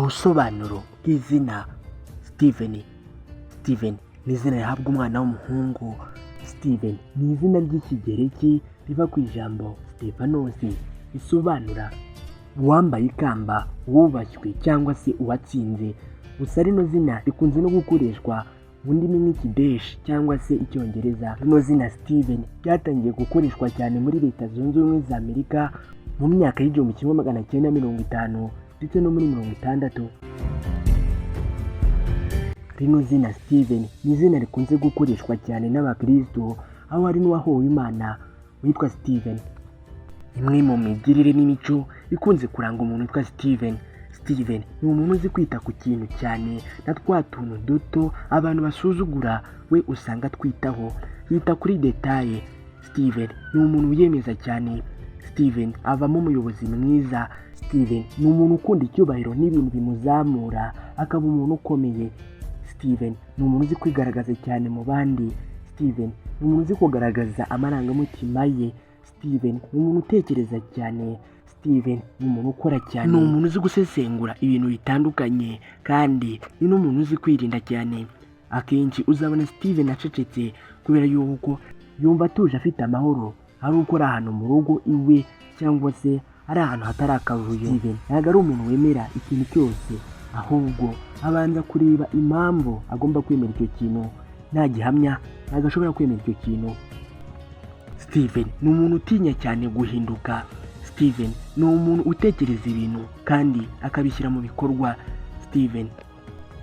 Ubusobanuro bw'izina Steven. Steven ni izina rihabwa umwana w'umuhungu. Steven ni izina ry'Ikigereki riva ku ijambo Stephanos, risobanura uwambaye ikamba, uwubashywe cyangwa se uwatsinze. Gusa rino zina rikunze no gukoreshwa mu ndimi nk'Ikideshi cyangwa se Icyongereza. Rino zina Steven ryatangiye gukoreshwa cyane muri Leta Zunze Ubumwe za Amerika mu myaka y'1950 ndetse no muri 60. Rino zina Steven ni izina rikunze gukoreshwa cyane n'abakristo, aho hari n'uwahowe Imana witwa Steven. Imwe mu migirire n'imico ikunze kuranga umuntu witwa Steven: Steven ni umuntu uzi kwita ku kintu cyane, na twa tuntu duto abantu basuzugura we usanga atwitaho, yita kuri détails. Steven ni umuntu wiyemeza cyane. Steven avamo umuyobozi mwiza. Steven ni umuntu ukunda icyubahiro n'ibintu bimuzamura, akaba umuntu ukomeye. Steven ni umuntu uzi kwigaragaza cyane mu bandi. Steven ni umuntu uzi kugaragaza amarangamutima ye. Steven ni umuntu utekereza cyane. Steven ni umuntu ukora cyane, ni umuntu uzi gusesengura ibintu bitandukanye, kandi ni n'umuntu uzi kwirinda cyane. Akenshi uzabona Steven acecetse kubera yuko yumva atuje, afite amahoro, ari uko ari ahantu mu rugo iwe cyangwa se ari ahantu hatari akavuyo. Steven ntabwo ari umuntu wemera ikintu cyose, ahubwo abanza kureba impamvu agomba kwemera icyo kintu. Nta gihamya, ntabwo ashobora kwemera icyo kintu. Steven ni umuntu utinya cyane guhinduka. Steven ni umuntu utekereza ibintu kandi akabishyira mu bikorwa. Steven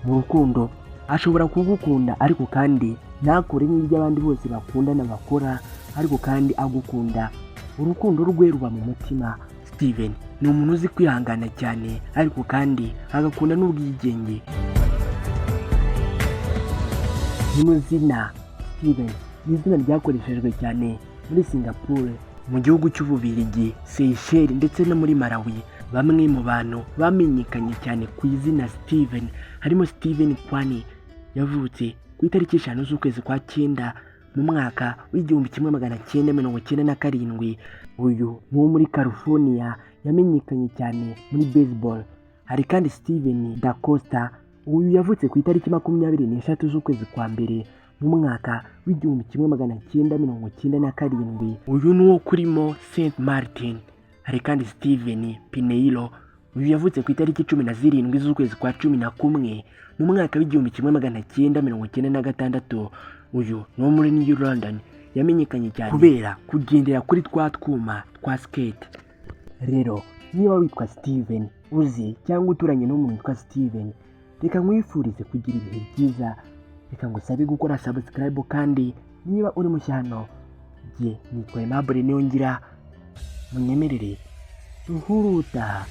mu rukundo ashobora kugukunda, ariko kandi ntakore nk'ibyo abandi bose bakundana bakora, ariko kandi agukunda. Urukundo rwe ruba mu mutima. Steven ni umuntu uzi kwihangana cyane, ariko kandi agakunda n'ubwigenge. Rino zina Steven ni izina ryakoreshejwe cyane muri Singapore, mu gihugu cy'Ububiligi, Seychelles ndetse no muri Malawi. Bamwe mu bantu bamenyekanye cyane ku izina Steven harimo Steven Kwani, yavutse ku itariki 5 z'ukwezi kwa cyenda mu mwaka w'1997. Uyu ni uwo muri California, yamenyekanye cyane muri baseball. Hari kandi Steven Da Costa, uyu yavutse ku itariki 23 z'ukwezi kwa mbere mu mwaka w'1997. Uyu ni uwo kuri Mont Saint Martin. Hari kandi Steven Pineiro, uyu yavutse ku itariki 17 z'ukwezi kwa 11 mu mwaka w'1996. Uyu ni uwo muri New London, yamenyekanye cyane kubera kugendera kuri twa twuma twa skate. Rero niba witwa Steven, uzi cyangwa uturanye n'umuntu witwa Steven, reka nkwifurize kugira ibihe byiza. Reka ngusabe gukora subscribe, kandi niba uri mushya hano, jye nitwa Aimable Niyongira, munyemerere duhure utaha.